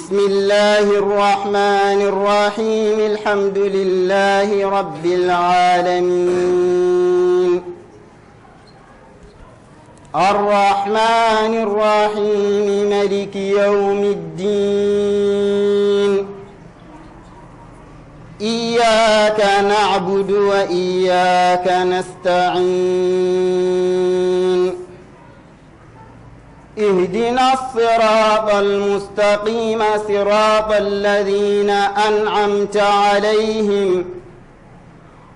بسم الله الرحمن الرحيم الحمد لله رب العالمين الرحمن الرحيم ملك يوم الدين إياك نعبد وإياك نستعين اهدنا الصراط المستقيم صراط الذين أنعمت عليهم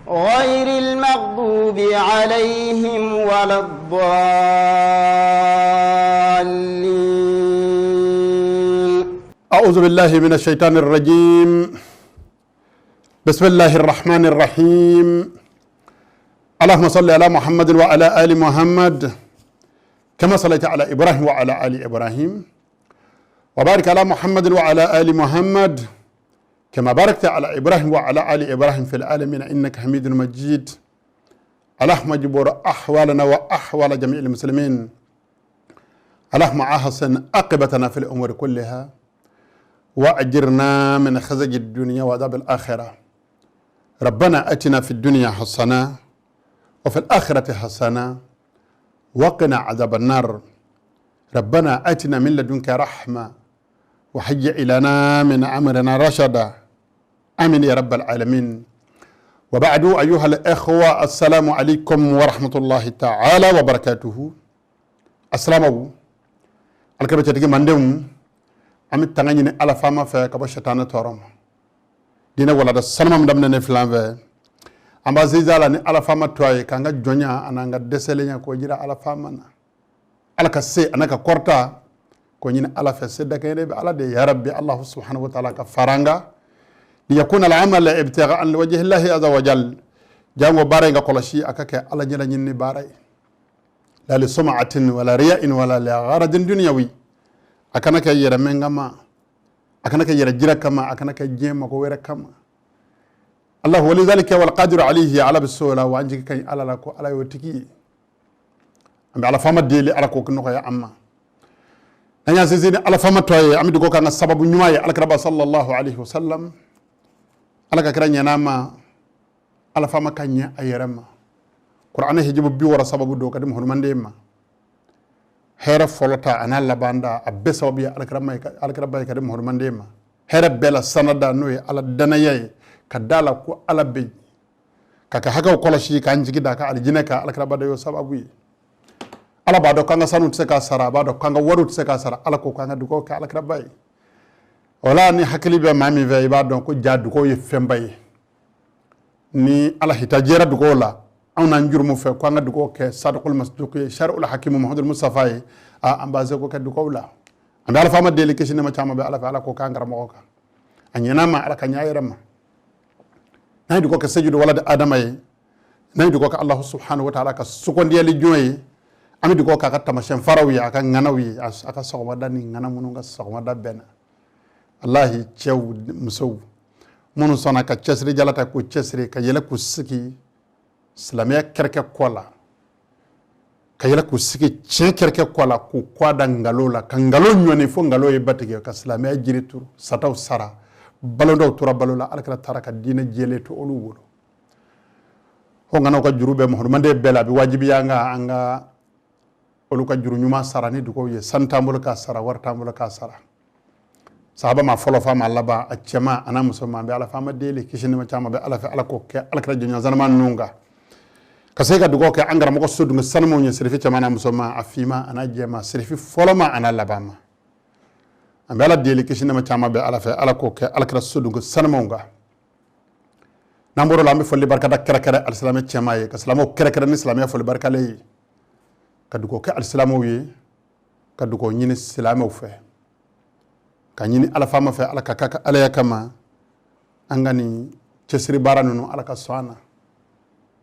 غير المغضوب عليهم ولا الضالين. أعوذ بالله من الشيطان الرجيم. بسم الله الرحمن الرحيم. اللهم صل على محمد وعلى آل محمد كما صليت على إبراهيم وعلى آل إبراهيم، وبارك على محمد وعلى آل محمد كما باركت على إبراهيم وعلى آل إبراهيم في العالمين إنك حميد مجيد. اللهم اجبر أحوالنا وأحوال جميع المسلمين. اللهم أحسن عاقبتنا في الأمور كلها وأجرنا من خزي الدنيا وعذاب الآخرة. ربنا أتنا في الدنيا حسنة وفي الآخرة حسنة وقنا عذاب النار. ربنا أتنا من لدنك رحمة وهيئ لنا من أمرنا رشدا. آمين يا رب العالمين. وبعد، أيها الإخوة، السلام عليكم ورحمة الله تعالى وبركاته. السلام عليكم. Alkaba cɛtigi mandenw, an bɛ tanga ɲini Ala faama fɛ ka bɔ sɛtanɛ tɔɔrɔ ma. Diinɛ walada sanuma min daminɛ ne filan fɛ, an b'a sinsin la ni Ala faama to a ye k'an ka jɔnya an'an ka dɛsɛlenya k'o jira Ala faama na. Ala ka se ana ka kɔrɔta k'o ɲini Ala fɛ, se dakɛɲɛ bɛ Ala de ye. Ya rabbi Allahu subhanahu wa ta'ala ka fara an kan. Liyakuna al-amal ibtighaan liwajhi llahi azza wa jal. Jango baara in ka kɔlɔsi a ka kɛ Ala ɲɛla ɲinini baara ye, la li sum'atin wala riya'in wala li gharadin dunyawi. A kana kɛ yɛrɛ mɛn kama, a kana kɛ yɛrɛ jira kama, a kana kɛ diɲɛ mako wɛrɛ kama. Allah wali dhalika wal qadiru alayhi. Ala bɛ so la wa an jigi ka ɲi Ala la ko Ala y'o tigi ye. An bɛ Ala faama deli, Ala k'o nɔgɔya an ma. N'an y'an sinsin ni Ala faama tɔ ye, an bɛ dugawu k'an ka sababu ɲuman ye, Alakiraba sallallahu alayhi wa sallam. Ala ka kira ɲɛna ma, Ala faama ka ɲɛ a yɛrɛ ma. Kuranɛ hijibu 60 sababu don ka di muhammaden ma. Hɛrɛ fɔlɔ ta a n'a laban da, a bɛɛ sababu ye Alakiraba ye ka di muhammaden ma. Hɛrɛ bɛɛ la sanada, n'o ye Ala danaya ye, ka da la ko Ala bɛ yen, ka ka hakɛw kɔlɔsi, k'an jigi da ka alijinɛ kan, Alakiraba de y'o sababu ye. Ala b'a dɔn k'an ka sanu tɛ se k'a sara, a b'a dɔn k'an ka wariw tɛ se k'a sara. Ala ko k'an ka dugawu kɛ Alakiraba ye. O la, ni hakili bɛ maa min fɛ, i b'a dɔn ko ja dugawu ye fɛnba ye. Ni Ala hitajɛra dugawu la, anw n'an jurumu fɛ ko an ka dugawu kɛ Sadukul Masduq ye, Sariul Hakimu Muhamadu Mustafa ye, a an b'a seko kɛ dugawu la. An bɛ Ala faama deli, kisi nɛɛma caman bɛ Ala fɛ, Ala ko k'an karamɔgɔ kan. A ɲɛna ma, Ala ka ɲɛ a yɛrɛ ma. N'an ye dugawu kɛ sejudu waladi Adama ye, n'an ye dugawu kɛ Alahu subhanahu wa taala ka sugandiyali jɔn ye, an bɛ dugawu kɛ a ka tamasiyɛn faraw ye, a ka ŋanaw ye, a ka sɔgɔmada ni ŋana minnu ka sɔgɔmada bɛnna. Alahi, cɛw, musow minnu sɔnna ka cɛsiri jala ta k'u cɛsiri ka yɛlɛ k'u sigi silamɛya kɛrɛkɛ kɔ la, ka yɛlɛ k'u sigi tiɲɛ kɛrɛkɛ kɔ la, k'u kɔ da nkalon la, ka nkalon ɲɔni fo nkalon ye batigɛ, ka silamɛya jiri turu, sataw sara, balodɔw tora balo la, Alakira taara ka diinɛ jɛlen to olu bolo. O ŋanaw ka juru bɛ muhammaden bɛɛ la. A bɛ wajibiya an ka an ka olu ka juru ɲuman sara ni dugawu ye. Sanu t'an bolo k'a sara, wari t'an bolo k'a sara. Sahaba ma fɔlɔ fa ma laban, a cɛman a n'a musoman, an bɛ Ala faama deli, kisi nɛɛma caman bɛ Ala fɛ, Ala k'o kɛ Alakira jɔɲɔgɔn sanuma ninnu kan. Ka se ka dugawu kɛ an karamɔgɔ sodunke sanumaw ye, sirifi cɛman n'a musoman, a finman a n'a jɛman, sirifi fɔlɔma a n'a laban ma. An bɛ Ala deli, kisi nɛɛma caman bɛ Ala fɛ, Ala k'o kɛ Alakira sodunke sanumaw kan. N'an bɔr'o la, an bɛ foli barikada kɛrɛkɛrɛ alisilamɛ cɛman ye, ka silamɛw kɛrɛkɛrɛ ni silamɛya foli barikalen ye, ka dugawu kɛ alisilamɛw ye, ka dugawu ɲini silamɛw fɛ, ka ɲini Ala faama fɛ, Ala ka ka Alaya kama an ka nin cɛsiri baara ninnu, Ala ka sɔn an na.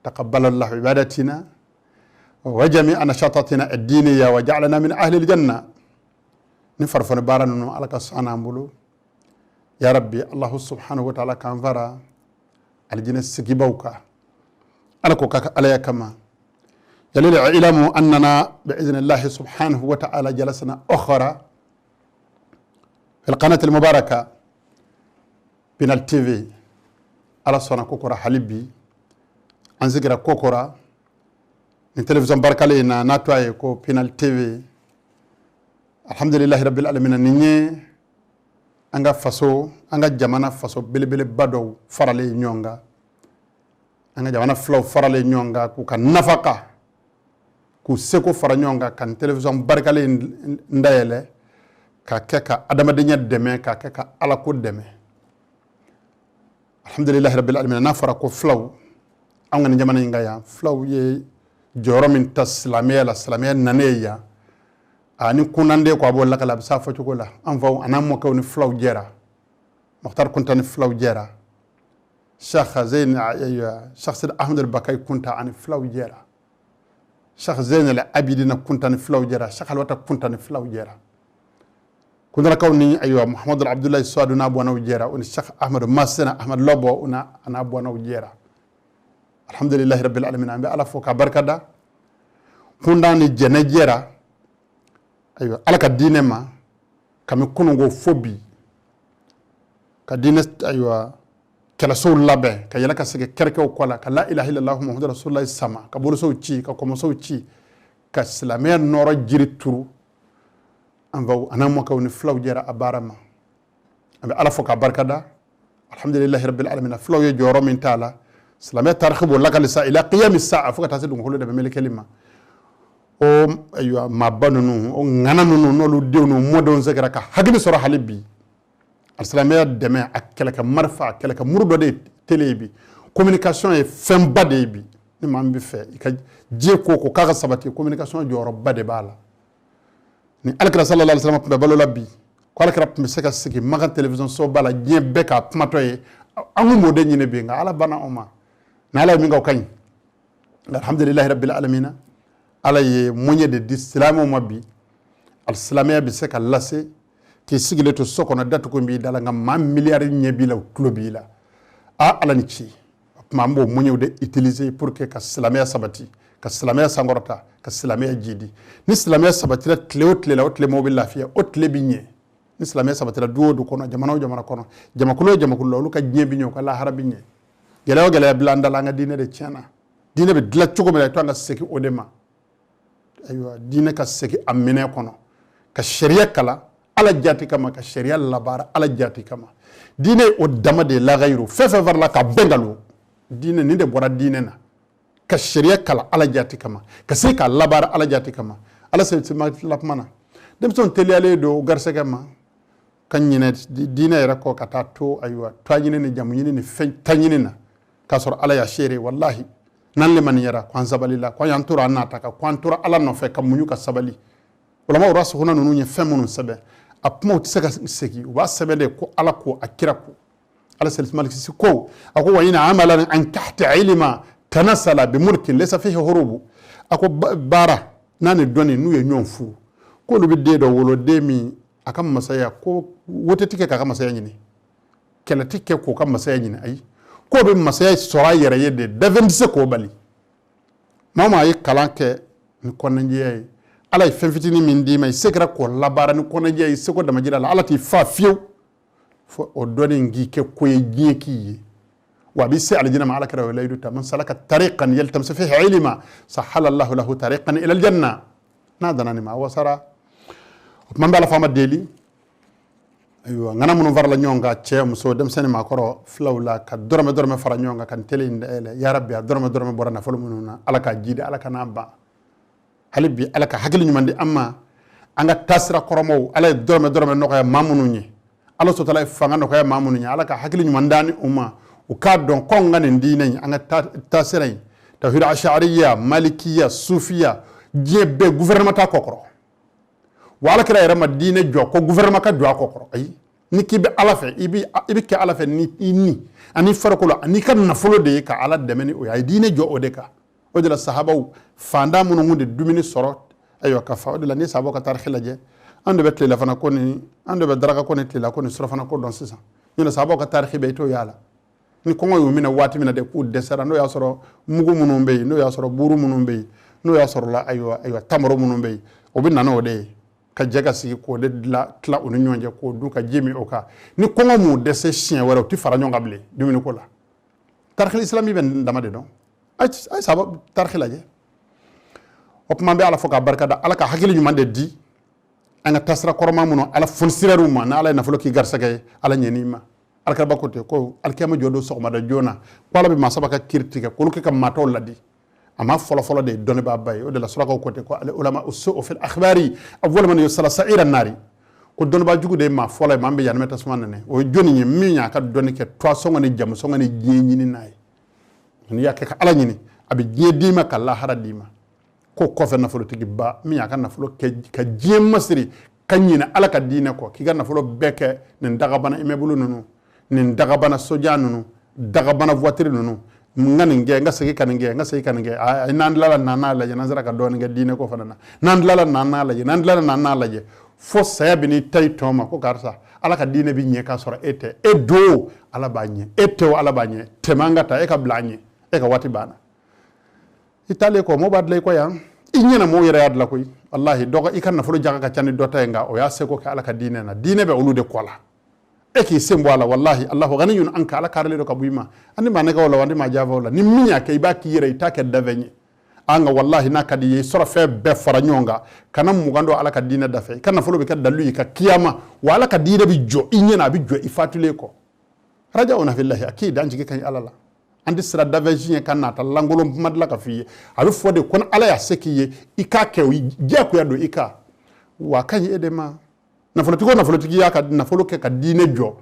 Taqabbalallahu ibadatina wa jami'a nashatatina ad-diniya wa ja'alna min ahli al-janna. Ni farifoni baara ninnu, Ala ka sɔn an bolo. Ya rabbi Allahu subhanahu wa ta'ala k'an fara alijinɛ sigibaw kan. Ala ko ka Alaya kama. Yalil ilamu annana bi'idhnillahi subhanahu wa ta'ala jalasna ukhra. في القناة المباركة Pinal TV. Ala sɔnna kokora hali bi an sigira kokora ni télévision barikalen in na n'a tɔgɔ ye ko Pinal TV. Alhamdulilahi rabbil alamin. Nin ye an ka faso, an ka jamana faso belebeleba dɔw faralen ɲɔgɔn kan, an ka jamana filaw faralen ɲɔgɔn kan, k'u ka nafaka, k'u seko fara ɲɔgɔn kan ka nin télévision barikalen in dayɛlɛ ka kɛ ka adamadenya dɛmɛ, ka kɛ ka alako dɛmɛ. Alhamdulilahi rabbil alamin. N'a fɔra ko filaw, an ka nin jamana in ka yan, filaw ye jɔyɔrɔ min ta silamɛya la, silamɛya nanen yan, a ni kunnanden ko a b'o lakala, a bɛ s'a fɔcogo la. An faw an'an mɔkɛw ni filaw jɛra, Mokhtar Kunta ni filaw jɛra, Cheikh Zeyn, Cheikh Sidi Ahmed Bakay Kunta ani filaw jɛra, Cheikh Zeyn El Abidina Kunta ni filaw jɛra, Cheikh Alwata Kunta ni filaw jɛra, Kuntalakaw ni ayiwa Muhamadu Abdulayi Suwadu n'a bɔnnaw jɛra, o ni Cheikh Ahmadu Masina Ahmad Lɔbɔ o n'a a n'a bɔnnaw jɛra. Alhamdulilahi rabbil alamin. An bɛ Ala fo k'a barika da. Kundan ni jɛnɛ jɛra ayiwa Ala ka diinɛ ma kami kununko fo bi, ka diinɛ ayiwa kɛlɛsow labɛn, ka yɛlɛ ka segin kɛrɛkɛw kɔ la, ka la ilaha illallah muhammadu rasulullah sama, ka bolosow ci, ka kɔmɔsow ci, ka silamɛya nɔrɔ jiri turu. An faw an'an mɔkɛw ni filaw jɛra a baara ma. An bɛ Ala fo k'a barikada. Alhamdulilahi rabbil alamin. Filaw ye jɔyɔrɔ min t'a la, silamɛya tarikhi b'o lakali sa ila qiyami saa, fo ka taa se dugukolo dɛmɛ melekeli ma. O ayiwa maaba ninnu, o ŋana ninnu, n'olu denw n'u mɔdenw sɛgɛra ka hakili sɔrɔ hali bi alisilamɛya dɛmɛ, a kɛlɛkɛ marifa, a kɛlɛkɛ muru dɔ de ye télé ye bi. Communication ye fɛnba de ye bi. Ni maa min bɛ fɛ i ka diɲɛ ko ko k'a ka sabati, communication jɔyɔrɔba de b'a la. Ni alakira sallallahu alaihi wasallam tun bɛ balo la bi, ko alakira tun bɛ se ka sigi Makan télévision soba la, diɲɛ bɛɛ k'a kumatɔ ye. An kun b'o de ɲini bi, nka Ala banna o ma. Ni Ala ye min kɛ, o ka ɲi. Alhamdulilahi rabbil alamina. Ala ye moyen de di silamɛw ma bi, alisilamɛya bɛ se ka lase k'i sigilen to so kɔnɔ, datugu b'i da la, nka maa miliyari ɲɛ b'i la, u tulo b'i la. A Ala ni ci. O tuma an b'o moyenw de utiliser pour que ka silamɛya sabati, ka silamɛya sankɔrɔta, ka silamɛya jidi. Ni silamɛya sabatira tile o tile la, o tile maaw bɛ lafiya, o tile bɛ ɲɛ. Ni silamɛya sabatira du o du kɔnɔ, jamana o jamana kɔnɔ, jamakulu o jamakulu la, olu ka diɲɛ bɛ ɲɛ, u ka lahara bɛ ɲɛ. Gɛlɛya o gɛlɛya bila an da la, an ka diinɛ de tiɲɛna. Diinɛ bɛ dilan cogo min na, i to an ka segin o de ma. Ayiwa, diinɛ ka segin a minɛ kɔnɔ, ka sariya kalan Ala jati kama, ka sariya labaara Ala jati kama. Diinɛ o dama de ye lagayiru, fɛn fɛn farala ka bɛn nkalon. Diinɛ nin de bɔra diinɛ na, ka sariya kalan Ala jati kama, ka se k'a labaara Ala jati kama. Ala se la kuma na, denmisɛnw teliyalen don garisɛgɛ ma ka ɲinɛ diinɛ yɛrɛ kɔ, ka taa to ayiwa to ɲini ni jamu ɲini ni fɛn ta ɲini na, k'a sɔrɔ Ala y'a seere. Walahi, n'an lemaniyara ko an sabalila, ko an y'an tora an n'a ta kan, ko an tora Ala nɔfɛ ka muɲu ka sabali. Ulama rasihuna ninnu ye fɛn minnu sɛbɛn, a kumaw tɛ se ka segin. U b'a sɛbɛn de ko Ala ko, a kira ko, Ala selimalisi ko, a ko wa in amalan an tahta ilma tanasala bi mulkin laysa fihi hurubu. A ko baara n'a ni dɔnni n'u ye ɲɔgɔn furu, k'olu bɛ den dɔ wolo, den min a ka masaya ko wote tɛ kɛ k'a ka masaya ɲini, kɛlɛ tɛ kɛ k'o ka masaya ɲini. Ayi, k'o bɛ masaya sɔrɔ a yɛrɛ ye de, dafɛn tɛ se k'o bali. Maa o maa ye kalan kɛ ni kɔnɔnajɛya ye, Ala ye fɛn fitinin min d'i ma, i se kɛra k'o labaara ni kɔnɔnajɛya ye, i seko damajira la, Ala t'i fa fiyewu fo o dɔnni k'i kɛ ko ye, diɲɛ k'i ye, wa a bɛ se alijinɛ ma. Ala kɛra o layidu ta: man salaka tariqan yaltamisu fihi ilma sahala Allahu lahu tariqan ila aljanna. N'a danna nin ma, a wasara. O tuma n bɛ Ala fɔ, ma deli. Ayiwa, ŋana minnu farala ɲɔgɔn kan, cɛ, muso, denmisɛnnin, maakɔrɔ, filaw la, ka dɔrɔmɛ dɔrɔmɛ fara ɲɔgɔn kan ka nin télé in dayɛlɛ, ya rabbi, a dɔrɔmɛ dɔrɔmɛ bɔra nafolo minnu na, Ala k'a jidi, Ala ka n'a ban. Hali bi, Ala ka hakili ɲuman di an ma. An ka taasira kɔrɔmaw, Ala ye dɔrɔmɛ dɔrɔmɛ nɔgɔya maa minnu ye, Ala sɔtala ye fanga nɔgɔya maa minnu ye, Ala ka hakili ɲuman d'an ni u ma, u k'a dɔn ko anw ka nin diinɛ in, an ka taasira in, tawhid ashariya, malikiya, sufiya, diɲɛ bɛɛ gouvernement t'a kɔ kɔrɔ. Wa Ala kira yɛrɛ ma diinɛ jɔ ko gouvernement ka jɔ a kɔ kɔrɔ. Ayi, ni k'i bɛ Ala fɛ, i bɛ kɛ Ala fɛ ni i ni ani farikolo ani ka nafolo de ye, ka Ala dɛmɛ ni o ye. A ye diinɛ jɔ o de kan. O de la sahabaw fantan minnu kun de dumuni sɔrɔ, ayiwa, ka fa. O de la ni sahabaw ka tarikhi lajɛ, an de bɛ tilelafana ko ni an de bɛ daraka ko ni tilela ko ni surafana ko dɔn sisan. Ɲinɛ sahabaw ka tarikhi bɛ, i t'o y'a la. Ni kɔngɔ y'u minɛ waati min na de, k'u dɛsɛra, n'o y'a sɔrɔ mugu minnu bɛ yen, n'o y'a sɔrɔ buru minnu bɛ yen, n'o y'a sɔrɔ la ayiwa tamaro minnu bɛ yen, o bɛ na n'o de ye. Ka jɛ ka sigi k'o de tila u ni ɲɔgɔn cɛ, k'o dun, ka ji min o kan. Ni kɔngɔ m'u dɛsɛ siɲɛ wɛrɛ, u tɛ fara ɲɔgɔn kan bilen dumuni ko la. Tarikhi islami bɛ nin dama de dɔn. A ye saba tarikhi lajɛ. O tuma an bɛ Ala fo k'a barika da. Ala ka hakili ɲuman de di an ka taasira kɔrɔma minnu Ala fonisirɛriw ma. N'Ala ye nafolo k'i garisɛgɛ ye, Ala ɲɛn'i ma. Alikaba ko ten ko alikiyama jɔ don sɔgɔmada joona, ko Ala bɛ maa saba ka kiri tigɛ k'olu kɛ ka maa tɔw ladi. A ma fɔlɔfɔlɔ de ye dɔnnibaaba ye. O de la surakaw ko ten ko al ulama usu fil akhbari awwal man yusala sa'ira nari, ko dɔnnibaa jugu de ye maa fɔlɔ ye maa min bɛ jahanama tasuma nɛnɛ. O ye jɔnni ye? Min y'a ka dɔnni kɛ toisɔngɔ ni jamusɔngɔ ni diɲɛ ɲini n'a ye. N'i y'a kɛ ka Ala ɲini, a bɛ diɲɛ d'i ma ka lahara d'i ma. Ko kɔfɛ, nafolotigiba min y'a ka nafolo kɛ ka diɲɛ masiri ka ɲinɛ Ala ka diinɛ kɔ, k'i ka nafolo bɛɛ kɛ nin dagabana immeuble ninnu, nin dagabana sojan ninnu, dagabana voiture ninnu, n ka nin kɛ, n ka segin ka nin kɛ, n ka segin ka nin kɛ, n'an tilala n'an n'a lajɛ, n'an sera ka dɔɔnin kɛ diinɛ ko fana na, n'an tilala n'an n'a lajɛ, n'an tilala n'an n'a lajɛ, fo saya bɛ n'i ta i tɔn ma ko karisa, Ala ka diinɛ bɛ ɲɛ k'a sɔrɔ e tɛ. E don Ala b'a ɲɛ, e tɛ o Ala b'a ɲɛ. Tɛmɛ an ka taa, e ka bila an ɲɛ, e ka waati banna. I taalen kɔ, mɔgɔw b'a dilan i kɔ yan, i ɲɛna mɔgɔw yɛrɛ y'a dilan koyi. Walahi, dɔ i ka nafolo jaga ka ca ni dɔ ta ye, nka o y'a seko kɛ Ala ka diinɛ na. Diinɛ bɛ olu de kɔ la, e k'i sen bɔ a la. Walahi, Allahu ganiyun anka, Ala karilen don ka bɔ i ma. An ni maa nɛgɛ o la, an ni maa jafa o la. Ni min y'a kɛ, i b'a k'i yɛrɛ, i t'a kɛ dafɛn ye. An ka walahi, n'a ka di i ye, sɔrɔ fɛn bɛɛ fara ɲɔgɔn kan ka na 20 don Ala ka diinɛ dafɛ, i ka nafolo bɛ kɛ dalu ye ka kiyama wa. Ala ka diinɛ bɛ jɔ i ɲɛna, a bɛ jɔ i fatulen kɔ. Rajauna fillahi, a k'i dan jigi ka ɲi Ala la. An tɛ sira dafɛn si ɲɛ ka nata lankolon kuma dilan ka f'i ye. A bɛ fɔ de ko ni Ala y'a se k'i ye, i k'a kɛ, o diyagoya don i kan wa, a ka ɲi e de ma. Nafolotigi o nafolotigi y'a ka nafolo kɛ ka diinɛ jɔ,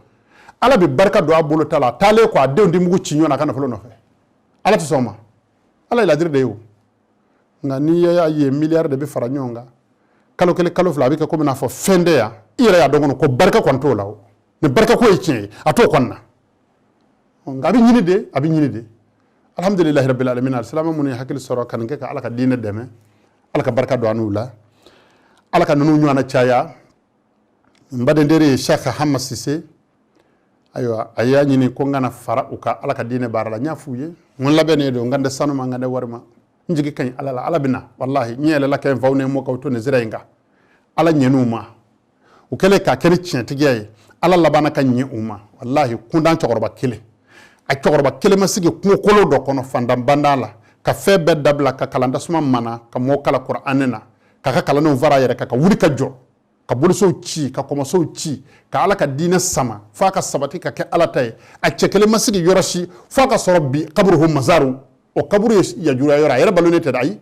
Ala bɛ barika don a bolo ta la. A taalen kɔ, a denw tɛ mugu ci ɲɔgɔn na a ka nafolo nɔfɛ. Ala tɛ sɔn o ma. Ala ye ladiri de ye o. Nka n'i y'a ye miliyari de bɛ fara ɲɔgɔn kan kalo kelen, kalo fila, a bɛ kɛ komi n'a fɔ fɛn tɛ yan. I yɛrɛ y'a dɔn kɔnɔ ko barika kɔni t'o la. O ni barika ko ye tiɲɛ ye, a t'o kɔni na. Nka a bɛ ɲini de, a bɛ ɲini de. Alhamdulilahi rabbil alamin. Alisilamɛ minnu ye hakili sɔrɔ ka nin kɛ ka Ala ka diinɛ dɛmɛ, Ala ka barika don an n'u la, Ala ka ninnu ɲɔgɔnna caya. N baden teri ye Cheikh Hama Sise, ayiwa, a y'a ɲini ko n kana fara u ka Ala ka diinɛ baara la. N y'a f'u ye, n ko n labɛnnen don, n kan tɛ sanu ma, n kan tɛ wari ma, n jigi ka ɲi Ala la. Ala bɛ na. Walahi, n yɛlɛla kɛ n faw ni n mɔkɛw to nin sira in kan. Ala ɲɛn'u ma. U kɛlen k'a kɛ ni tiɲɛtigiya ye, Ala labanna ka ɲɛ u ma. Walahi, kuntan cɛkɔrɔba kelen, a cɛkɔrɔba kelen ma sigi kungokolo dɔ kɔnɔ fantan banda la, ka fɛn bɛɛ dabila, ka kalan tasuma mana, ka mɔgɔw kalan kuranɛ na, k'a ka kalandenw fara a yɛrɛ kan, ka wuli ka jɔ, ka bolisow ci, ka kɔmɔsow ci, ka Ala ka diinɛ sama f'a ka sabati ka kɛ Ala ta ye. A cɛ kelen ma sigi yɔrɔ si f'a ka sɔrɔ bi kaburuhu mazaru. O kaburu ye yajuruya yɔrɔ, a yɛrɛ balonen tɛ dɛ. Ayi,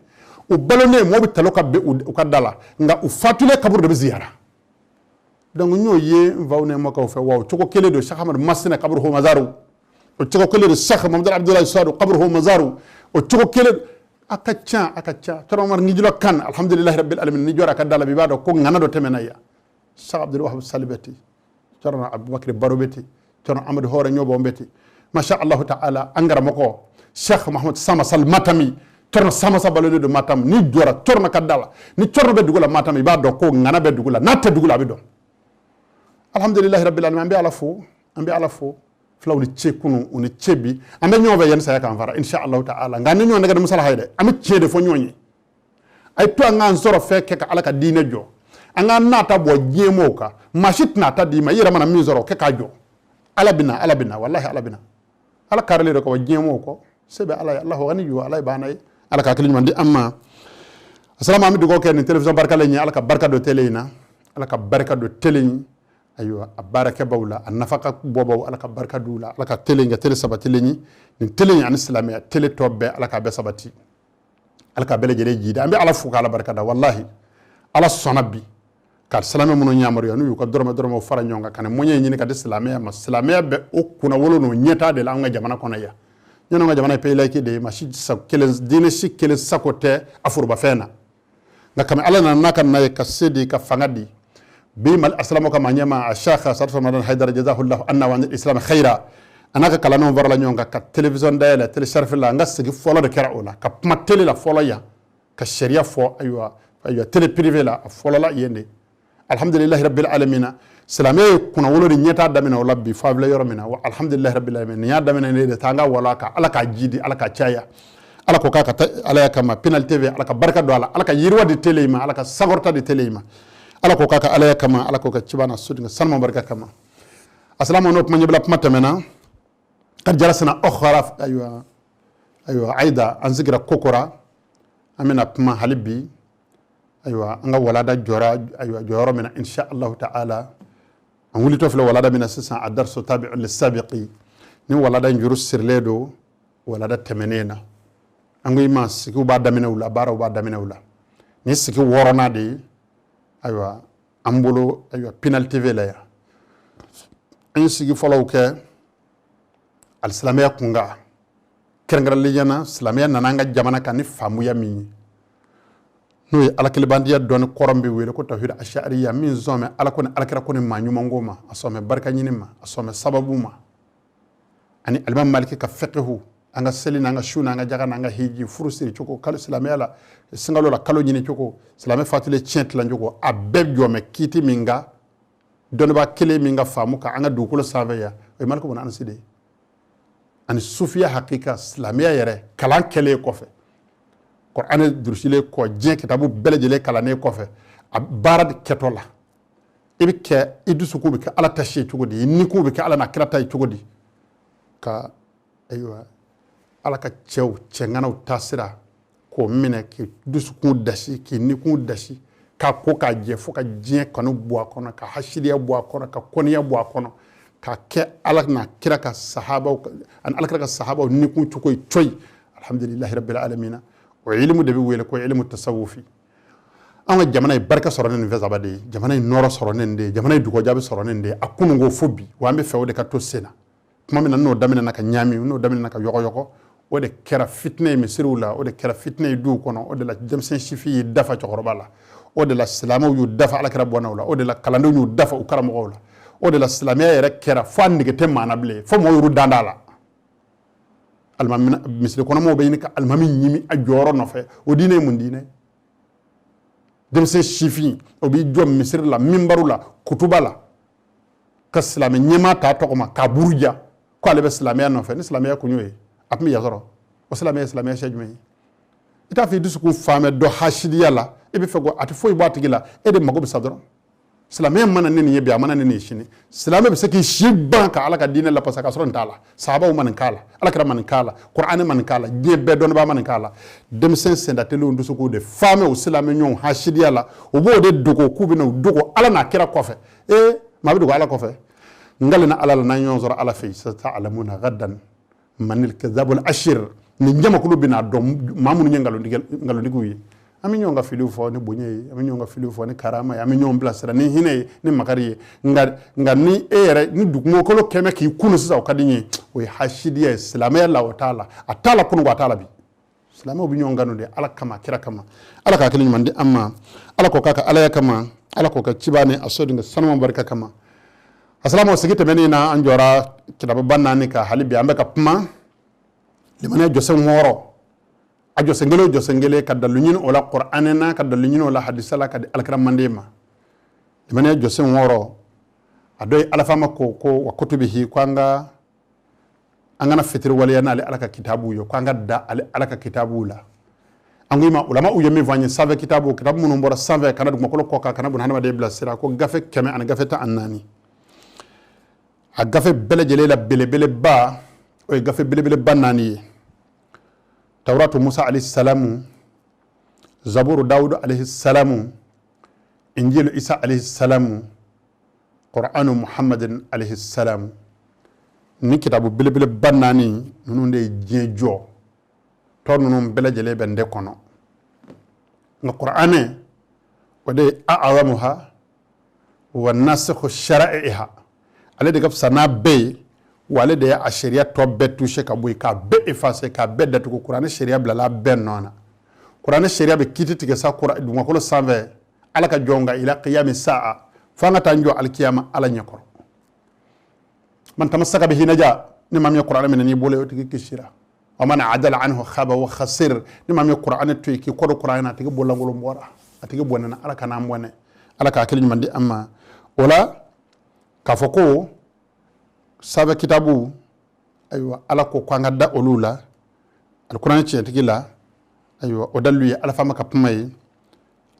u balonen, mɔgɔ bɛ talo ka bin u ka da la, nka u fatulen kaburu de bɛ ziyara. Donc n y'o ye n faw ni n mɔkɛw fɛ. Wa o cogo kelen don Cheikh Ahmad Masina kaburuhu mazaru, o cogo kelen don Cheikh Mamadu Abdoulaye Sadu kaburuhu mazaru, o cogo kelen. A ka ca, a ka ca. Cɛrɔ Umar Ngijilɔ kan, alhamdulilahi rabbil alamin. Ni jɔra a ka da la, i b'a dɔn ko ŋana dɔ tɛmɛna yan. Cheikh Abdul Wahab Sali bɛ ten, Cɛrɔ Abubakar Baro bɛ ten, Cɛrɔ Amadu Hɔrɛ Ɲɔbɔn bɛ ten. Masha Allahu ta'ala, an karamɔgɔ Cheikh Mahamad Sama Sal Matami, Cɛrɔ Sama Sa balolen don Matam. Ni jɔra Cɛrɔ ka da la, ni Cɛrɔ bɛ dugu la Matam, i b'a dɔn ko ŋana bɛ dugu la. N'a tɛ dugu la, a bɛ dɔn. Alhamdulilahi rabbil alamin. An bɛ Ala fo, an bɛ Ala fo. Fulaw ni ce kunu, u ni ce bi. An bɛ ɲɔgɔn fɛ yanni saya k'an fara, insha Allahu ta'ala. Nka ni ɲɔgɔn nɛgɛ ni musalaha ye dɛ, an bɛ tiɲɛ de fɔ ɲɔgɔn ye. A ye to an k'an sɔrɔ fɛn kɛ ka Ala ka diinɛ jɔ, an k'an nata bɔ diɲɛ mɔgɔw kan. Maa si tɛna ta d'i ma, i yɛrɛ mana min sɔrɔ, o kɛ k'a jɔ. Ala bɛna, Ala bɛna, walahi Ala bɛna. Ala karilen don ka bɔ diɲɛ mɔgɔw kɔ. Se bɛ Ala ye. Allahu ganiyu, Ala ye baana ye. Ala ka hakili ɲuman di an ma. Asalama, an bɛ dugawu kɛ nin télévision barikalen ye. Ala ka barika don télé in na, Ala ka barika don télé in, ayiwa, a baarakɛbaw la, a nafaka bɔbaw, Ala ka barika d'u la. Ala ka télé in kɛ télé sabatilen ye. Nin télé in ani silamɛya télé tɔ bɛɛ, Ala k'a bɛɛ sabati, Ala ka bɛɛ lajɛlen jidi. An bɛ Ala fo k'Ala barika da. Walahi, Ala sɔnna bi ka silamɛ minnu yamaruya, n'u y'u ka dɔrɔmɛ dɔrɔmɛw fara ɲɔgɔn kan ka nin moyen ɲini ka di silamɛya ma. Silamɛya bɛ o kunnawolo n'o ɲɛtaa de la an ka jamana kɔnɔ yan. Ɲɔnɔ ka jamana ye pays laïque de ye, maa si kelen, diinɛ si kelen sago tɛ a forobafɛn na. Nka kami Ala nana n'a ka na ye ka se di, ka fanga di bi Mali asilamu ka maa ɲɛma, a Cheikh Sadu Ramadan Haidara, jazahullahu anna wa islam khaira, a n'a ka kalandenw farala ɲɔgɔn kan ka télévision dayɛlɛ, télé Sharif la. An ka sigi fɔlɔ de kɛra o la, ka kuma télé la fɔlɔ yan, ka sariya fɔ, ayiwa, ayiwa, télé privé la, a fɔlɔla yen de. Alhamdulilahi rabbil alamina, silamɛ ye kunnawolo ni ɲɛtaa daminɛ o la bi fo a filɛ yɔrɔ min na. Wa alhamdulilahi rabbil alamin, nin y'a daminɛ ne de ta, an ka wala kan. Ala k'a ji di, Ala k'a caya. Ala ko k'a ka taa Ala ya kama. Pinal TV, Ala ka barika don a la, Ala ka yiriwa di télé ma, Ala ka sankɔrɔta di télé ma. Ala k'o k'a ka Alaya kama, Ala k'o kɛ ciba n'a soden sanuma barika kama. Asalama, n'o kuma ɲɛbila kuma tɛmɛna kad jalasna ukhra. Ayiwa, ayiwa, ayida an sigira kokora, an bɛna kuma hali bi. Ayiwa, an ka walada jɔra, ayiwa, jɔyɔrɔ min na, insha Allahu ta'ala, an wulitɔ filɛ walada min na sisan, a darsu tabi'un lisabiqi. Ni walada in juru sirilen don walada tɛmɛnen na, an ko i ma sigiw b'a daminɛ u la, baaraw b'a daminɛ u la. Ni sigi wɔɔrɔnan de ye, ayiwa, an bolo, ayiwa, Pinal TV la yan. An ye sigi fɔlɔw kɛ alisilamɛya kunkan, kɛrɛnkɛrɛnlenya na silamɛya nana an ka jamana kan ni faamuya min ye, n'o ye Ala kelebantiya dɔnni kɔrɔ min bɛ wele ko tawhid ashariya, min sɔnmɛ Ala ko ni alakira ko ni maa ɲuman ko ma, a sɔnmɛ barika ɲini ma, a sɔnmɛ sababu ma, ani alimami Maliki ka fiqhu, an ka seli n'an ka su n'an ka jaga n'an ka hiji, furu siri cogo, kalo silamɛya la, sunkalo la kalo ɲini cogo, silamɛ fatulen tiɲɛ tilan cogo, a bɛɛ jɔmɛ kiiti min kan, dɔnnibaa kelen min ka faamu kan an ka dugukolo sanfɛ yan, o ye Maliki bun Anasi de ye. Ani sufiya hakika silamɛya yɛrɛ kalan kɛlen kɔfɛ, Kuranɛ durusilen kɔ, diɲɛ kitabu bɛɛ lajɛlen kalannen kɔfɛ, a baara de kɛtɔ la, i bɛ kɛ i dusukun bɛ kɛ Ala ta si cogo di, i nikun bɛ kɛ Ala n'a kira ta ye cogo di, ka ayiwa Ala ka cɛw cɛŋanaw taasira k'o minɛ, k'i dusukun dasi, k'i nikun dasi, k'a ko k'a jɛ, fo ka diɲɛ kanu bɔ a kɔnɔ, ka hasidiya bɔ a kɔnɔ, ka kɔniya bɔ a kɔnɔ, k'a kɛ Ala n'a kira ka sahabaw ani Ala kira ka sahabaw nikun cogo ye coyi. Alhamdulilahi rabbil alamina. O ilimu de bɛ wele ko ilimu tasawufi. An ka jamana ye barika sɔrɔ ni nin fɛn saba de ye, jamana ye nɔrɔ sɔrɔ ni nin de ye, jamana ye dugujaabi sɔrɔ ni nin de ye, a kunun ko fo bi. Wa an bɛ fɛ o de ka to sen na. Tuma min na n'o daminɛna ka ɲaami, n'o daminɛna ka yɔgɔyɔgɔ, o de kɛra fitinɛ ye misiriw la, o de kɛra fitinɛ ye duw kɔnɔ, o de la denmisɛn sifin y'i dafa cɛkɔrɔba la, o de la silamɛw y'u dafa alakira bɔnnaw la, o de la kalandenw y'u dafa u karamɔgɔw la, o de la silamɛya yɛrɛ kɛra fo a nege tɛ maa na bilen, fo mɔgɔw y'u dan d'a la. Alimami misiri kɔnɔmɔgɔw bɛ ɲini ka alimami ɲimi a jɔyɔrɔ nɔfɛ. O diinɛ ye mun diinɛ? Denmisɛn sifin, o b'i jɔ misiri la, minbaru la, kutuba la, ka silamɛ ɲɛmaa ta tɔgɔ ma k'a buruja ko ale bɛ silamɛya nɔfɛ. Ni silamɛya kun y'o ye, a tun bɛ yan sɔrɔ. O silamɛya ye silamɛya siya jumɛn ye? I t'a fɔ i dusukun faamɛ dɔ hasidiya la, i bɛ fɛ ko a tɛ foyi bɔ a tigi la, e de mago bɛ sa dɔrɔn. Silamɛya mana ne nin ye bi, a mana ne nin ye sini, silamɛ bɛ se k'i si ban ka Ala ka diinɛ lapasa k'a sɔrɔ nin t'a la. Sahabaw ma nin k'a la, alakira ma nin k'a la, kuranɛ ma nin k'a la, diɲɛ bɛɛ dɔnnibaa ma nin k'a la. Denmisɛn sendateliw dusukun de faamɛ o silamɛ ɲɔgɔn hasidiya la, u b'o de dogo k'u bɛna u dogo Ala n'a kira kɔfɛ. Ee, maa bɛ dogo Ala kɔfɛ? N kalenna Ala la, n'an ɲɔgɔn sɔrɔ Ala fɛ yen, sata'lamuna gadan manil kadhabul ashir. Nin jamakulu bɛna dɔn maa minnu ye nkalontigiw ye. An bɛ ɲɔgɔn ka filiw fɔ ni bonya ye, an bɛ ɲɔgɔn ka filiw fɔ ni karama ye, an bɛ ɲɔgɔn bilasira ni hinɛ ye, ni makari ye. Nka ni e yɛrɛ ni dugukolo kɛmɛ k'i kunu sisan, o ka di n ye. O ye hasidiya ye silamɛya la, o t'a la, a t'a la kunun, a t'a la bi. Silamɛw bɛ ɲɔgɔn kanu de Ala kama, kira kama. Ala ka hakili ɲuman di an ma, Ala k'o k'a ka Alaya kama, Ala k'o kɛ ciba ni a soden sanuman barika kama. Asalamaw, sigi tɛmɛnen na, an jɔra kitabuba naani kan. Hali bi an bɛ ka kuma limaniya jɔsen wɔɔrɔ, a jɔsen kelen o jɔsen kelen, ka dalu ɲini o la Kuranɛ na, ka dalu ɲini o la hadisa la, ka di alakira manden ma. Limaniya jɔsen wɔɔrɔ, a dɔ ye alafama ko wa kutubihi, ko an kana fitiri waleya n'ale Ala ka kitabu ye, ko an ka da ale Ala ka kitabu la. An ko i ma ulama u ye min fɔ an ye, sanfɛ kitabu, kitabu minnu bɔra sanfɛ ka na dugumakolo kɔ kan, ka na buna hadamaden bilasira, ko gafe kɛmɛ ani gafe 14. A gafe bɛɛ lajɛlen la belebeleba, o ye gafe belebeleba naani ye: Tawuratu Musa alayhi salamu, Zaburu Dawudu alayhi salamu, Injilu Isa alayhi salamu, Qur'anu Muhammadin alayhi salamu. Ni kitabu belebeleba naani ninnu de ye diɲɛ jɔ, tɔ ninnu bɛɛ lajɛlen bɛ n de kɔnɔ. Nka Qur'anɛ, o de ye a'azamuha wa nasikhu shara'iha, ale de ka fisa n'a bɛɛ ye, wa ale de ye a sariya tɔ bɛɛ touché ka bɔ yen, k'a bɛɛ effacer, k'a bɛɛ datugu. Kuranɛ sariya bilala bɛɛ nɔ na. Kuranɛ sariya bɛ kiti tigɛ sa dugumakolo sanfɛ Ala ka jɔn kan ila qiyami sa'a, fo an ka taa n jɔ alikiyama Ala ɲɛkɔrɔ. Man tamassaka bihi naja, ni maa min ye Kuranɛ minɛ n'i bolo ye, o tigi kisira. Wa man adala anhu khaba wa khasir, ni maa min ye Kuranɛ to yen k'i kɔ don Kuranɛ na, a tigi bololankolon bɔra, a tigi bɔnɛna. Ala kana an bɔnɛ, Ala ka hakili ɲuman di an ma. O la k'a fɔ ko sanfɛ kitabu, ayiwa, Ala ko ko an ka da olu la, alikuranɛ tiɲɛtigi la, ayiwa, o dalilu ye Ala faama ka kuma ye.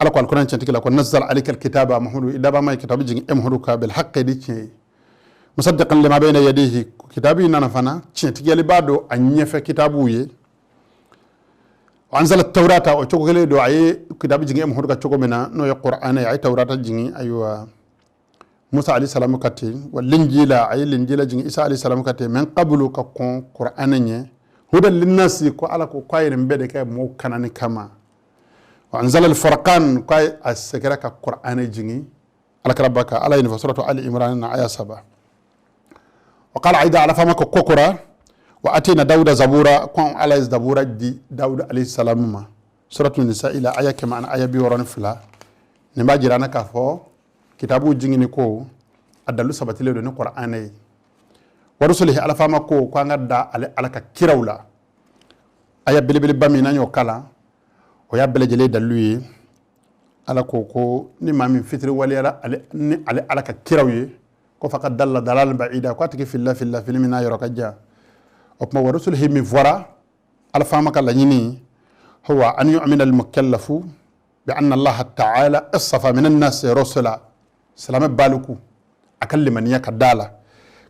Ala ko alkuran tiɲɛtigi la ko nazzala alayka alkitaba, Muhammadu, i dabaa ma ye kitabu jigin e Muhammadu kan, bil haqqi, ni tiɲɛ ye, musaddiqan lima bayna yadayhi, kitabu in nana fana tiɲɛtigiyali b'a don a ɲɛfɛ kitabuw ye. Wa anzala tawrata, o cogo kelen don, a ye kitabu jigin e Muhammadu kan cogo min na, n'o ye Qur'an ye, a ye tawrata jigin, ayiwa, Musa alayhi salamu kan ten. Wa linjila, a ye linjila jigin Isa alayhi salamu kan ten, min qablu, ka kɔn Qur'an ɲɛ, hudan linnasi, ko Ala ko k'a ye nin bɛɛ de kɛ mɔgɔw kanani kama. Wa anzala alfurqan, ko a segira ka Qur'an jigin alakira kan. Ala ye nin fɔ suratu Ali Imran na, aya 3. Wa qala aida, Ala fama ko kokora wa atina Dawuda zabura, ko Ala ye zabura di Dawuda alayhi salamu ma, suratu Nisa ila aya 162. Nin b'a jira an na k'a fɔ kitabu jigini ko a dalu sabatilen don ni Qur'an ye. Wa rusulihi, Ala fama ko an ka da ale Ala ka kiraw la. Aya belebeleba min n'an y'o kalan, o y'a bɛɛ lajɛlen dalilu ye. Ala ko ni maa min fitiri waleyara ale ni ale Ala ka kiraw ye, ko faqad dalla dalalan ba'ida, ko a tigi filila, filila fili min n'a yɔrɔ ka jan. O tuma, wa rusulihi min fɔra, Ala faama ka laɲini huwa an yu'mina al-mukallafu bi anna Allah ta'ala istafa min an-nas rusula. Silamɛ baliku a ka limaniya ka da la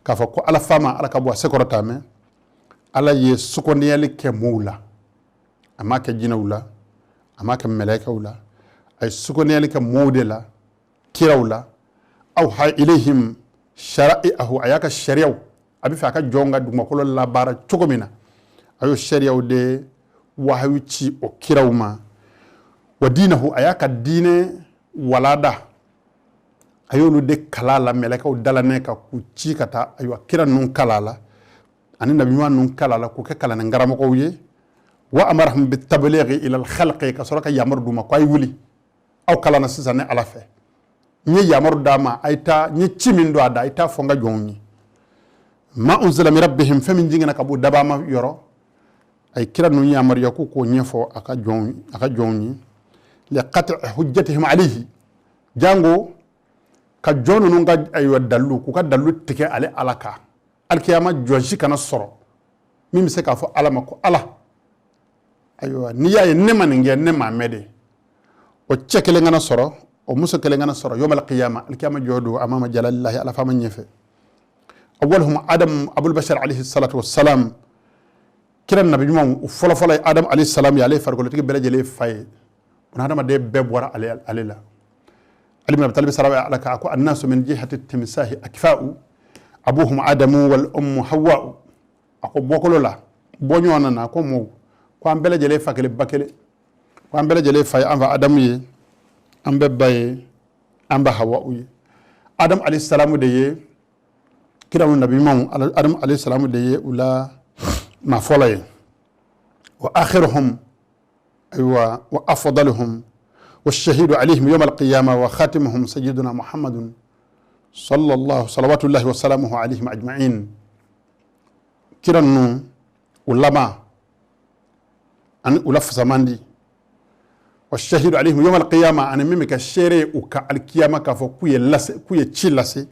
k'a fɔ ko Ala faama, Ala ka bɔ a sekɔrɔ taamɛ, Ala ye sugandiyali kɛ mɔɔw la, a m'a kɛ jinɛw la, a m'a kɛ mɛlɛkɛw la, a ye sugandiyali kɛ mɔɔw de la, kiraw la. Awha ilayhim shara'i'ahu, a y'a ka sariyaw, a bɛ fɛ a ka jɔn ka dugumakolo labaara cogo min na, a y'o sariyaw de wahayu ci o kiraw ma. Wa dinahu, a y'a ka diinɛ walada, a y'olu de kala la mɛlɛkɛw dalanɛ kan k'u ci ka taa, ayiwa, kira ninnu kala la ani nabiɲuman ninnu kala la k'u kɛ kalannen karamɔgɔw ye. Wa amarahum bitablighi ila alkhalqi, ka sɔrɔ ka yamaru d'u ma ko a ye wuli, aw kalanna sisan ne Ala fɛ, n ye yamaru d'a ma, a ye taa, n ye ci min don a da, a ye taa fɔ n ka jɔnw ye. Ma unzila min rabbihim, fɛn min jiginna ka bɔ dabama yɔrɔ, a ye kira ninnu yamaruya k'u k'o ɲɛfɔ a ka jɔnw ye. Liqat'i hujjatihim alayhi, jango ka jɔn ninnu ka, ayiwa, dalilu, k'u ka dalilu tigɛ ale Ala kan alikiyama, jɔn si kana sɔrɔ min bɛ se k'a fɔ Ala ma ko Ala, ayiwa, n'i y'a ye ne ma nin kɛ, ne m'a mɛn de. O cɛ kelen kana sɔrɔ, o muso kelen kana sɔrɔ yawmal qiyama, alikiyama jɔ don, amama jalalillahi, Ala faama ɲɛfɛ. Awwaluhum Adam abul bashar alayhi salatu wassalam, kira nabi ɲumanw o fɔlɔfɔlɔ ye Adam alayhi salam ye, ale ye farikolotigi bɛɛ lajɛlen fa ye, bunahadamaden bɛɛ bɔra ale la. Ali bin Abi Talib sara Ala kan, a ko annasu min jihati timsahi akfa'u abuhum Adamu wal ummu Hawwa'u. A ko bɔkolo la, bɔ ɲɔgɔn na, ko mɔw ko an bɛɛ lajɛlen fa kelen ba kelen, ko an bɛɛ lajɛlen fa ye an fa Adamu ye, an bɛɛ ba ye an ba Hawa'u ye. Adam alayhi salamu de ye kiraw nabi ɲumanw, Adam alayhi salamu de ye u la maa fɔlɔ ye. Wa akhiruhum, ayiwa, wa afdaluhum wa shahidu alayhim yawm alqiyama wa khatimuhum sayyiduna Muhammadun sallallahu salawatullahi wa salamuhu alayhim ajma'in. Kira ninnu u laban ani u la fisamandi, wa shahidu alayhim yawm alqiyama, ani min bɛ kɛ seere ye u ka alikiyama k'a fɔ k'u ye lase, k'u ye ci lase,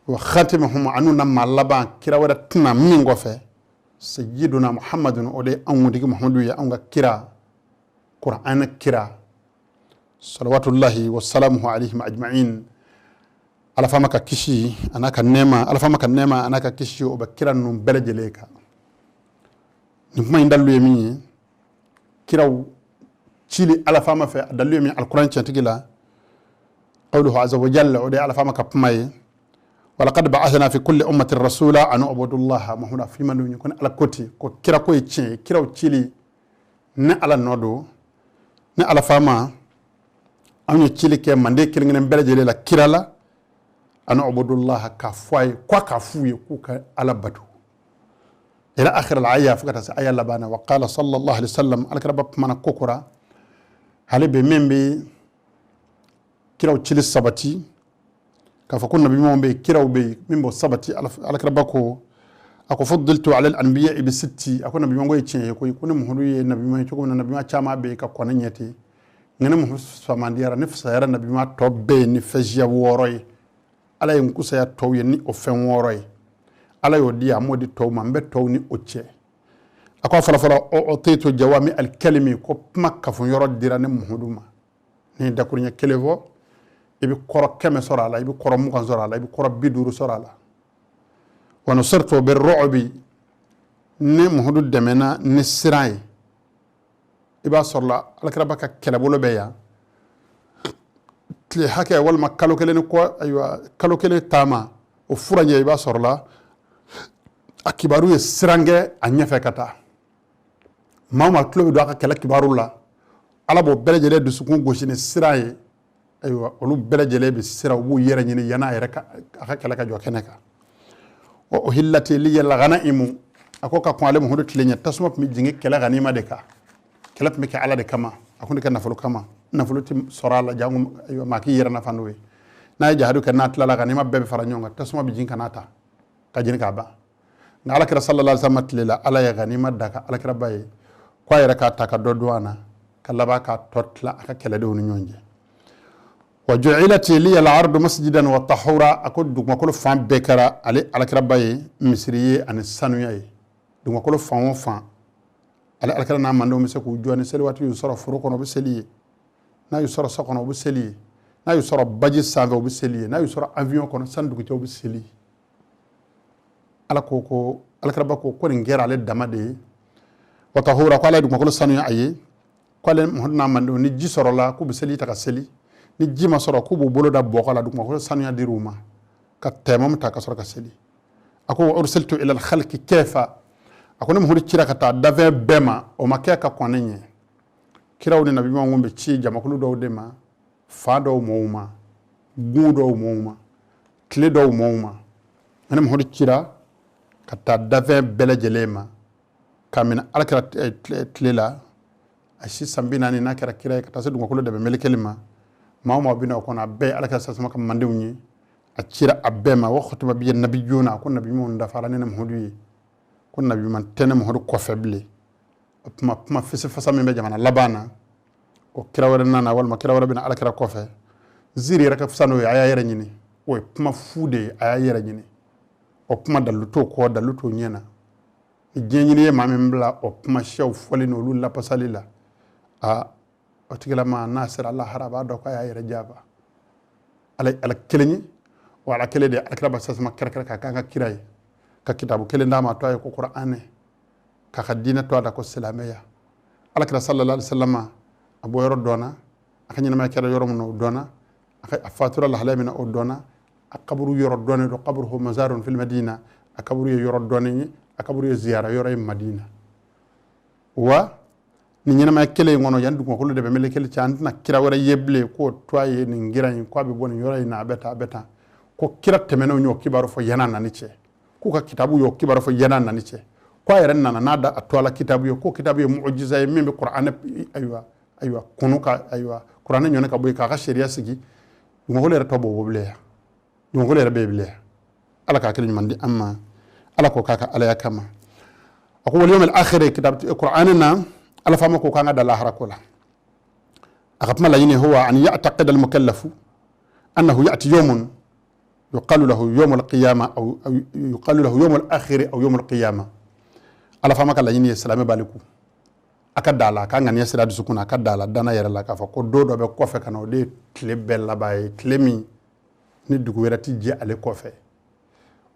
wa khatimuhum, anu na maa laban, kira wɛrɛ tɛna min kɔfɛ, sayyiduna Muhammadun, o de ye anw kuntigi Muhammadu ye, anw ka kira, Qur'an kira, salawatullahi wa salamuhu alayhim ajma'in. Ala faama ka kisi a n'a ka nɛɛma, Ala faama ka nɛɛma a n'a ka kisi, o bɛ kira ninnu bɛɛ lajɛlen kan. Nin kuma in dalilu ye min ye, kiraw cili Ala faama fɛ, a dalilu ye min alikuran tiɲɛtigi la, qawluhu azza wa jalla, o de ye Ala faama ka kuma ye, walaqad ba'athna fi kulli ummatin rasula an ubudullaha. Muhammadu fima dun ko ni Ala ko ten ko kira ko ye tiɲɛ ye, kiraw cili ni Ala nɔ don, ni Ala faama anw ye cili kɛ manden kelen kelen bɛɛ lajɛlen la kira la, an ubudullaha, k'a fɔ a ye ko a k'a f'u ye k'u ka Ala bato, ila akhir al-aya, fo ka taa se aya laban na. Wa qala sallallahu alaihi wasallam, alakira kumana ko kura hali bɛ min bɛ kiraw cili sabati, k'a fɔ ko nabi ɲumanw bɛ yen, kiraw bɛ yen, min b'o sabati, alakira ko, a ko fuddiltu ala al-anbiya bi sitti, a ko nabi ɲuman ko ye tiɲɛ ye koyi, ko ne Muhamadu ye nabi ɲuman ye cogo min na, nabi ɲuman caman bɛ yen ka kɔn ne ɲɛ ten, nka ne Muhamadu famandiyara, ne fisayara nabi ɲuman tɔ bɛɛ ye ni fɛnsiya 6 ye. Ala ye n kusaya tɔw ye ni o fɛn 6 ye, Ala y'o di, a m'o di tɔw ma, n bɛ tɔw ni o cɛ. A ko a fɔlɔfɔlɔ, utitu jawami alkalimi, ko kuma kafo yɔrɔ dira ne Muhamadu ma. Ni dakuruɲɛ kelen fɔ, i bɛ kɔrɔ 100 sɔrɔ a la, i bɛ kɔrɔ 20 sɔrɔ a la, i bɛ kɔrɔ 50 sɔrɔ a la. Wa nusirtu birru'bi, ne Muhamadu dɛmɛna ni siran ye. I b'a sɔrɔ la alakiraba ka kɛlɛbolo bɛ yan tile hakɛ walima kalo kelen ni kɔ, ayiwa kalo kelen taama o furancɛ, i b'a sɔrɔ la a kibaru ye siran kɛ a ɲɛfɛ ka taa. Maa o maa tulo bɛ don a ka kɛlɛ kibaru la, Ala b'o bɛɛ lajɛlen dusukun gosi ni siran ye. Ayiwa, olu bɛɛ lajɛlen bɛ siran, u b'u yɛrɛ ɲini yanni a yɛrɛ ka a ka kɛlɛ ka jɔ kɛnɛ kan. Wa uhillati liya lghanaimu, a ko ka kɔn ale Muhamadu tile ɲɛ, tasuma tun bɛ jigin kɛlɛ ganima de kan. Kɛlɛ tun bɛ kɛ Ala de kama, a tun tɛ kɛ nafolo kama. Nafolo tɛ sɔrɔ a la, jango ayiwa maa k'i yɛrɛ nafa n'o ye. N'a ye jahadu kɛ, n'a tilala, ganima bɛɛ bɛ fara ɲɔgɔn kan, tasuma bɛ jigin ka n'a ta ka jeni k'a ban. Nka alakira sallallahu alaihi wasallam tile la, Ala ye ganima daga alakiraba ye ko a yɛrɛ k'a ta ka dɔ dun a na, ka laban k'a tɔ tila a ka kɛlɛdenw ni ɲɔgɔn cɛ. Wa ju'ilat liya al-ardu masjidan wa tahura, a ko dugumakolo fan bɛɛ kɛra ale alakiraba ye misiri ye ani sanuya ye. Dugumakolo fan o fan, ale alakira n'a mandenw bɛ se k'u jɔ ni seli waati y'u sɔrɔ foro kɔnɔ, u bɛ seli ye. N'a y'u sɔrɔ so kɔnɔ, u bɛ seli ye. N'a y'u sɔrɔ baji sanfɛ, u bɛ seli ye. N'a y'u sɔrɔ avion kɔnɔ, sani dugu cɛ, u bɛ seli ye. Ala ko ko alakiraba ko ko nin kɛra ale dama de ye. Wa tahura, ko Ala ye dugumakolo sanuya a ye, ko ale Muhamadu n'a mandenw, ni ji sɔrɔla k'u bɛ seli ta ka seli, ni ji ma sɔrɔ k'u b'u bolo da bɔgɔ la, dugumakolo sanuya dir'u ma ka tɛmɔmu ta ka sɔrɔ ka seli. A ko ursiltu ila alkhalqi kafa, a ko ne Muhamadu cira ka taa dafɛn bɛɛ ma, o ma kɛ ka kɔn ne ɲɛ. Kiraw ni nabiɲumanw bɛ ci jamakulu dɔw de ma, fa dɔw mɔw ma, gun dɔw mɔw ma, tile dɔw mɔw ma. Ne Muhamadu cira ka taa dafɛn bɛɛ lajɛlen ma k'a minɛ alakira tile la, a si san 40 n'a kɛra kira ye, ka taa se dugumakolo dɛbɛ melekeli ma. Maa o maa bɛ na o kɔnɔ, a bɛɛ ye alakira sasama ka mandenw ye. A cira a bɛɛ ma. Wa khutima biya nabiyuna, a ko nabiɲumanw dafara ne Muhamadu ye, ko nabiɲuman tɛ ne Muhamadu kɔfɛ bilen. O tuma kuma fisifasa min bɛ jamana laban na, ko kira wɛrɛ nana walima kira wɛrɛ bɛna alakira kɔfɛ, ziiri yɛrɛ ka fisa n'o ye, a y'a yɛrɛ ɲini. O ye kuma fu de ye, a y'a yɛrɛ ɲini. O kuma dalilu t'o kɔ, dalilu t'o ɲɛ na. Ni diɲɛ ɲini ye maa min bila o kuma siyaw fɔli n'olu lapasali la, a o tigilama n'a sera lahara, a b'a dɔn k'a y'a yɛrɛ janfa. Ala Ala kelen ye, o Ala kelen de ye alakira ba sasama kɛrɛkɛrɛ k'a k'an ka kira ye, ka kitabu kelen d'a ma, a tɔgɔ ye ko Kuranɛ, k'a ka diinɛ tɔgɔ da ko silamɛya. Alakira sallallahu alaihi wasallam a bɔ yɔrɔ dɔnna, a ka ɲɛnamaya kɛra yɔrɔ min na o dɔnna, a fatura lahalaya min na o dɔnna, a kaburu yɔrɔ dɔnnen don, qabruhu mazarun fil madina, a kaburu ye yɔrɔ dɔnnen ye, a kaburu ye ziyara yɔrɔ ye Madina. Wa ni ɲɛnamaya kelen in kɔnɔ, yan dugumakolo de bɛ melekeli cɛ, an tɛna kira wɛrɛ ye bilen k'o to a ye nin kira in, k'a bɛ bɔ nin yɔrɔ in na, a bɛ tan, a bɛ tan. Ko kira tɛmɛnenw y'o kibaru fɔ yan'a nani cɛ, k'u ka kitabu y'o kibaru fɔ yan'a nani cɛ, ko a yɛrɛ nana n'a da a to ala kitabu ye, ko kitabu ye mujiza ye min bɛ kuranɛ ayiwa ayiwa kunu ka ayiwa kuranɛ ɲɔni ka bɔ yen k'a ka sariya sigi. Dugumakolo yɛrɛ tɔ b'o bɔ bilen yan, dugumakolo yɛrɛ bɛ yen bilen yan. Ala k'a kɛ ɲuman di an ma, Ala k'o k'a ka alaya kama. A ko wal yawmil akhir, kitab kuranɛ na, ala faama ko k'an ka da lahara ko la. A ka kuma laɲini huwa an ya'taqida al mukallafu annahu ya'ti yawmun yuqalu lahu yawm al qiyama aw yuqalu lahu yawm al akhir aw yawm al qiyama. Ala faama ka laɲini ye silamɛ baliku a ka da la, a ka ŋaniya sira dusukun na, a ka da la dana yɛrɛ la k'a fɔ ko don dɔ bɛ kɔfɛ ka na, o de ye tile bɛɛ laban ye, tile min ni dugu wɛrɛ ti jɛ ale kɔfɛ.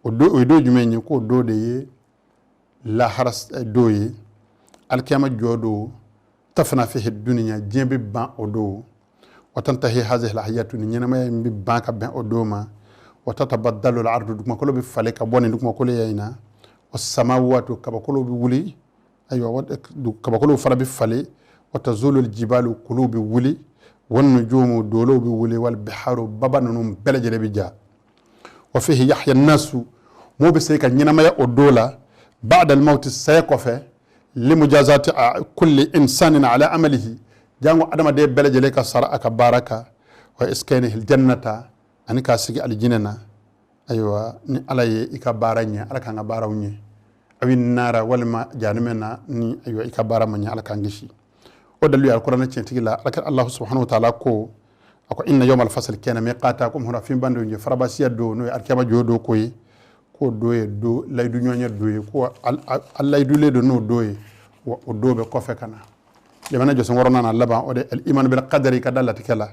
O don, o ye don jumɛn ye? K'o don de ye lahara don ye, alikiyama jɔ don. Tafna fihi duniya, diɲɛ bɛ ban o don. Wa tantahi hazihi alhayatu, ni ɲɛnamaya in bɛ ban ka bɛn o don ma. Wa tatabaddalu al-ardu, dugumakolo bɛ falen ka bɔ nin dugumakolo in na. Wa samawatu, kabakolo bɛ wuli, ayiwa kabakolow fana bɛ falen. Wa tazulu aljibalu, kuluw bɛ wuli. Wa nujumu, dolow bɛ wuli. Wal biharu, baba ninnu bɛɛ lajɛlen bɛ ja. Wa fihi yahya nasu, mɔgɔw bɛ se ka ɲɛnamaya o don la, ba'da al-mawti, saya kɔfɛ, limujazati kulli insanin ala amalihi, jango adamaden bɛɛ lajɛlen ka sara a ka baara kan. Wa iskanihi jannata, ani k'a sigi alijinɛ na. Ayiwa, ni Ala ye i ka baara ɲɛ, Ala k'an ka baaraw ɲɛ, awi nara, walima jahanamɛ na, ni ayiwa i ka baara ma ɲɛ, Ala k'an kisi. O dalilu ye alikuranɛ tiɲɛtigi la, ala Allahu subhanahu wa ta'ala ko, a ko inna yawmal fasl kana miqata, ko muhura fin bando ye farabasiya don, n'o ye alikiyama jɔ don ko ye, k'o don ye don layidu ɲɔgɔn ye don ye, ko a layidulen don n'o don ye, wa o don bɛ kɔfɛ ka na. Limana jɔsen wɔɔrɔnan na laban, o de al-iman bil qadari, ka da latigɛ la.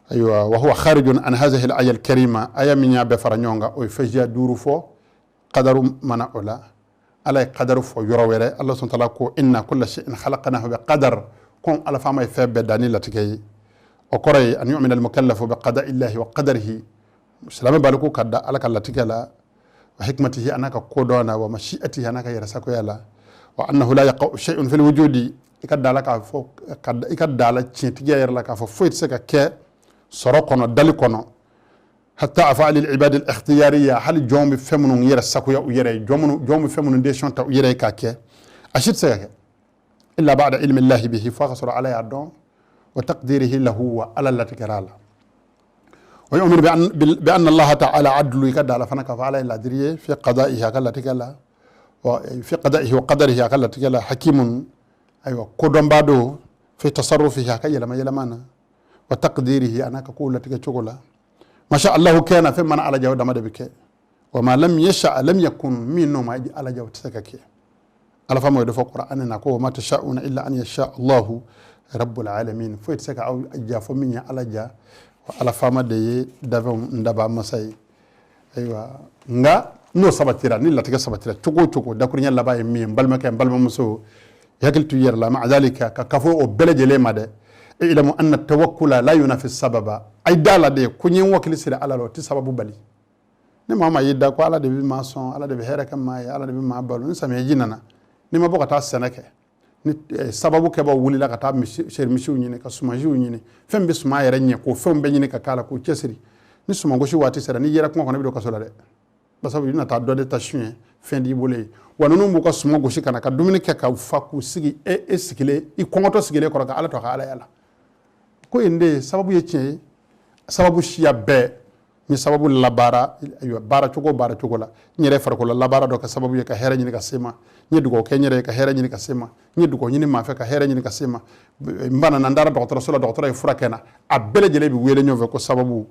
Ayiwa, wa huwa kharijun an hadhihi al-aya al-karima, aya min y'a bɛɛ fara ɲɔgɔn kan, o ye fɛn duuru fɔ. Qadaru mana o la, ala ye qadaru fɔ yɔrɔ wɛrɛ. Allah subhanahu wa ta'ala ko inna kulla shay'in khalaqnahu bi qadar, ko ala faama ye fɛn bɛɛ dan ni latigɛ ye. O kɔrɔ ye an yu'mina al-mukallafu bi qada'i llahi wa qadarihi, silamɛ baliku ka da ala ka latigɛ la, wa hikmatihi, an'a ka kodɔn na, wa mashi'atihi, an'a ka yɛrɛsagoya la, wa annahu la yaqa'u shay'un fil wujudi, i ka da la k'a fɔ, i ka da la tiɲɛtigiya yɛrɛ la k'a fɔ foyi tɛ se ka kɛ sɔrɔ kɔnɔ, dali kɔnɔ, hatta af'al al-ibad al-ikhtiyariya, hali jɔn bɛ fɛn minnu yɛrɛ sagoya u yɛrɛ ye, jɔn bɛ fɛn minnu décision ta u yɛrɛ ye k'a kɛ, a si tɛ se ka kɛ illa ba'da ilmi llahi bihi, fo a ka sɔrɔ ala y'a dɔn, wa taqdirihi lahu, wa ala latigɛra la. Wa yu'minu bi anna allaha ta'ala adlu, i ka da la fana k'a fɔ ala ye ladiri ye, fi qada'ihi, a ka latigɛ la, wa fi qada'ihi wa qadarihi, a ka latigɛ la, hakimun, ayiwa kodɔnbaa don, fi tasarrufihi, a ka yɛlɛma yɛlɛma na, wa taqdirihi, a n'a ka kow latigɛ cogo la. Masha allahu kana, fɛn mana ala ja o dama de bɛ kɛ, wa ma lam yasha lam yakun, min n'o ma ala ja o tɛ se ka kɛ. Ala fa ma o de fɔ Qur'an na ko wa ma tasha'una illa an yasha allahu rabbul alamin, foyi tɛ se ka aw ja fo min ye ala ja, wa ala faama de ye dafɛnw daba masa ye. Ayiwa, nka n'o sabatira, ni latigɛ sabatira cogo o cogo, dakuruɲɛ laban ye min ye, n balimakɛ, n balimamuso, i hakili to i yɛrɛ la. Ma'a dhalika, ka kafo o bɛɛ lajɛlen ma dɛ, ilamu anna tawakkula la yunafi sababa, ay da la de ko n ye n wakili siri ala la, o tɛ sababu bali. Ni maa maa y'i da ko ala de bɛ maa sɔn, ala de bɛ hɛrɛ kɛ maa ye, ala de bɛ maa balo, ni samiyɛji nana, n'i ma bɔ ka taa sɛnɛ kɛ, ni sababu kɛbaw wulila ka taa sɛrimisiw ɲini, ka sumansiw ɲini, fɛn bɛ suman yɛrɛ ɲɛ, k'o fɛnw bɛɛ ɲini ka k'a la, k'o cɛsiri, ni sumangosi waati sera, n'i yɛrɛ kungo kɔnɔ, i bɛ don kaso la dɛ, basabu i bɛna taa dɔ de ta suɲɛ fɛn d'i bolo ye. Wa ninnu b'u ka suman gosi ka na ka dumuni kɛ ka fa k'u sigi, e sigilen, i kɔngɔtɔ sigilen kɔrɔ, ka ala to a ka alaya la. Ko in de sababu ye tiɲɛ ye, sababu siya bɛɛ ni sababu labaara, ayiwa baara cogo baara cogo la, n yɛrɛ farikolo labaara dɔ ka sababu ye ka hɛrɛ ɲini ka se ma, n ye dugawu kɛ n yɛrɛ ye ka hɛrɛ ɲini ka se ma, n ye dugawu ɲini maa fɛ ka hɛrɛ ɲini ka se ma, n banna n taara dɔgɔtɔrɔso la, dɔgɔtɔrɔ ye fura kɛ n na, a bɛɛ lajɛlen bɛ wele ɲɔgɔn fɛ ko sababu.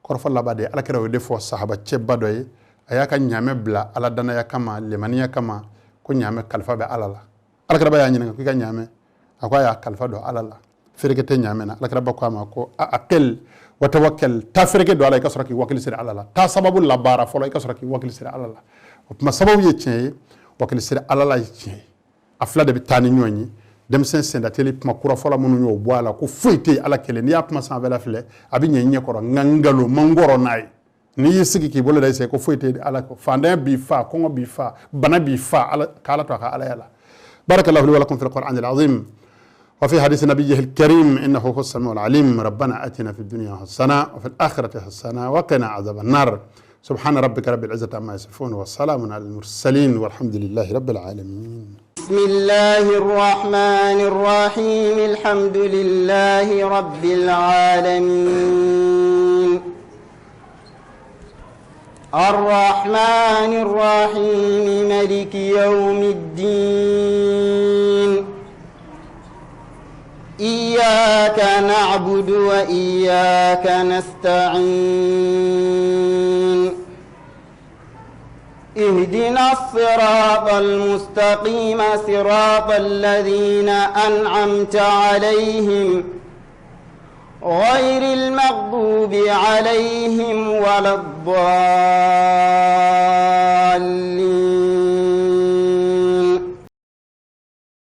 Kɔrɔfɔ laban de, ala kɛra o de fɔ sahaba cɛba dɔ ye, a y'a ka ɲaamɛ bila ala danaya kama, lemaniya kama, ko ɲaamɛ kalifa bɛ ala la. Alakiraba y'a ɲininka ko i ka ɲaamɛ, a ko a y'a kalifa don ala la, fereke tɛ ɲaamɛ na. Alakiraba ko a ma ko aqil wa tawakkal, taa fereke don ala i ka sɔrɔ k'i wakili siri ala la, taa sababu labaara fɔlɔ i ka sɔrɔ k'i wakili siri ala la. O tuma sababu ye tiɲɛ ye, wakili siri ala la ye tiɲɛ ye, a fila de bɛ taa ni ɲɔgɔn ye. Denmisɛn sendateli kuma kura fɔlɔ minnu y'o bɔ a la ko foyi tɛ yen ala kelen, n'i y'a kuma sanfɛla filɛ a bɛ ɲɛ i ɲɛ kɔrɔ, nka nkalon man kɔrɔ n'a ye. N'i y'i sigi k'i bolo da i sen ko foyi tɛ ala kɔ, fantanya b'i fa, kɔngɔ b'i fa, bana b'i fa, ala k'ala to a ka alaya la. Barakallahu li wa lakum fil qur'anil azim wa fi hadith nabiyyihi al-karim innahu huwa as-sami'ul alim. Rabbana atina fid dunya hasana wa fil akhirati hasana wa qina adhaban nar. Subhana rabbika rabbil izzati amma yasifun wa salamun alal mursalin walhamdulillahi rabbil alamin. بسم الله الرحمن الرحيم. الحمد لله رب العالمين. الرحمن الرحيم. ملك يوم الدين. إياك نعبد وإياك نستعين. اهدنا الصراط المستقيم صراط الذين أنعمت عليهم غير المغضوب عليهم ولا الضالين.